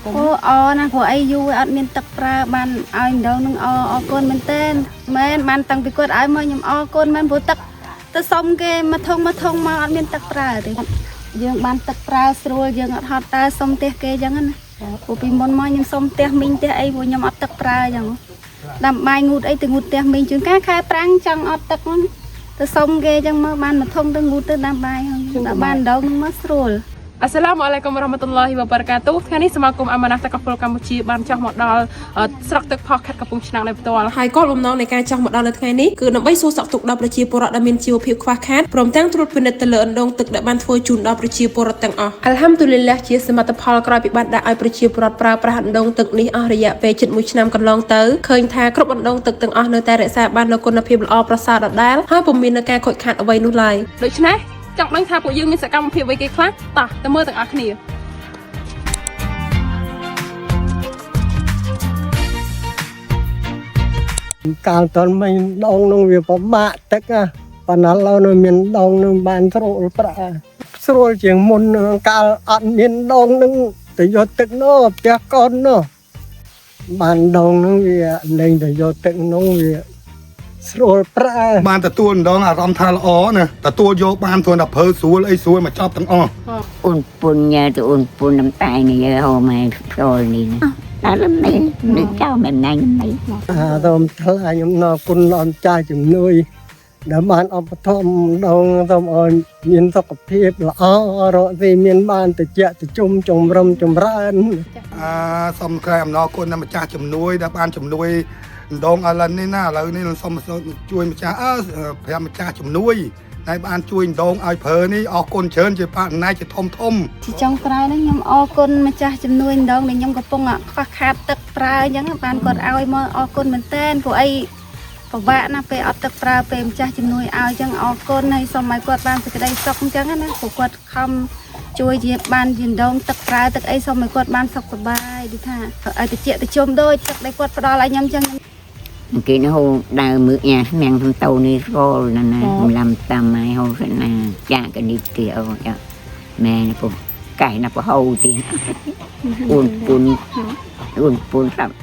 អូអណាព្រោះអីយូរអត់មានទឹកប្រើបានឲ្យម្ដងនឹងអអរគុណមែនតើមែនបានតាំងពីគាត់ឲ្យមកខ្ញុំអរគុណមែនព្រោះទឹកទៅសុំគេមកធុងមកធុងមកអត់មានទឹកប្រើទេយើងបានទឹកប្រើស្រួលយើងអត់ហត់តើសុំផ្ទះគេអញ្ចឹងណាព្រោះពីមុនមកខ្ញុំសុំផ្ទះមីងផ្ទះអីព្រោះខ្ញុំអត់ទឹកប្រើអញ្ចឹងដាំបាយងូតអីទៅងូតផ្ទះមីងជួនកាលខែប្រាំងចង់អត់ទឹកហ្នឹងទៅសុំគេអញ្ចឹងមកបានមួយធុងទៅងូតទៅដាំបាយហ្នឹងដល់បានម្ដងហ្នឹងមកស្រួល អស្សឡាមអាឡៃគុំរ៉ាហ្មាតុលឡាហ៊ីវ៉ាបារកាតុថ្ងៃនេះសមាគមអាម៉ាណាស់តកពលកម្ពុជាបានចុះមកដល់ស្រុកទឹកផុសខេត្តកំពង់ឆ្នាំងដោយផ្ទាល់ ហើយគោលបំណងនៃការចុះមកដល់នៅថ្ងៃនេះគឺដើម្បីសួរសុខទុក្ខដល់ប្រជាពលរដ្ឋដែលមានជីវភាពខ្វះខាតព្រមទាំងត្រួតពិនិត្យទៅលើអណ្ដូងទឹកដែលបានធ្វើជូនដល់ប្រជាពលរដ្ឋទាំងអស់អល់ហាំឌុលីឡាជាសមិទ្ធផលក្រោយពីបានដាក់ឲ្យប្រជាពលរដ្ឋប្រើប្រាស់អណ្ដូងទឹកនេះអស់រយៈពេលជិត1ឆ្នាំកន្លងទៅឃើញថាគ្រប់អណ្ដូងទឹកទាំងអស់នៅតែរក្សាបាននូវគុណភាពល្អប្រសើរដដែលហើយពុំមាននូវការខូចខាតអ្វីនោះឡើយ ដូច្នេះចង់ដឹងថាពួកយើងមានសកម្មភាពអ្វីគេខ្លះតោះទៅមើលទាំងអស់គ្នា កាលតន់មិនដងនោះវាពិបាកទឹកណាប៉ុន្តែឥឡូវនៅមានដងនឹងបានស្រួលប្រាក់ស្រួលជាងមុនកាលអត់មានដងនឹងទៅយកទឹកនោះផ្ទះកូននោះបានដងនឹងវាលែងទៅយកទឹកនោះវាស្រួលប្រាក់ បានទទួលម្ដងអារម្មណ៍ថាល្អណាទទួលយកបានព្រោះតែប្រើស្រួលអីស្រួលមកចប់ទាំងអស់ អូនពុនញ៉ែទៅអូនពុនน้ำตายนี่เฮามาโซลนี่นะแล้วไม่นึกเจ้าแบบไหนไม่ អារម្មណ៍ថ្លៃខ្ញុំណគុណអម្ចាស់ជំនួយដែលបានឧបត្ថម្ភដងសូមឲ្យមានសុខភាពល្អរកស៊ីមានបានតិចតិជុំជំរុំចម្រើន អាសូមថ្លែងអំណរគុណដល់ម្ចាស់ជំនួយដែលបានជំនួយម្ដងអាលិននេះណាឥឡូវនេះនឹងសូមជួយម្ចាស់អើប្រាប់ម្ចាស់ជំនួយដែលបានជួយម្ដងឲ្យប្រើនេះអរគុណច្រើនជាបរិណ័យជាធំធំ ជាចុងក្រោយហ្នឹងខ្ញុំអរគុណម្ចាស់ជំនួយម្ដងដែលខ្ញុំកំពុងខ្វះខាតទឹកប្រើអញ្ចឹងបានគាត់ឲ្យមកអរគុណមែនតើព្រោះអីពិបាកណាស់ពេលអត់ទឹកប្រើពេលម្ចាស់ជំនួយឲ្យអញ្ចឹងអរគុណហើយសូមឲ្យគាត់បានសេចក្តីសុខអញ្ចឹងណាព្រោះគាត់ខំជួយជាបានជាម្ដងទឹកប្រើទឹកអីសូមឲ្យគាត់បានសុខសប្បាយដូចថាឲ្យតិចតិជុំដូចទឹកដែលគាត់ផ្ដល់ឲ្យខ្ញុំអញ្ចឹង គេហូដើមมือញ៉ាស្មៀងសំតោនេះស្គាល់ណាណាលំតាមមកហូសណាចាកនេះទីអូចាម៉ែណាពុកកែណាពហូទីអូនពុនអូនពុនសាប់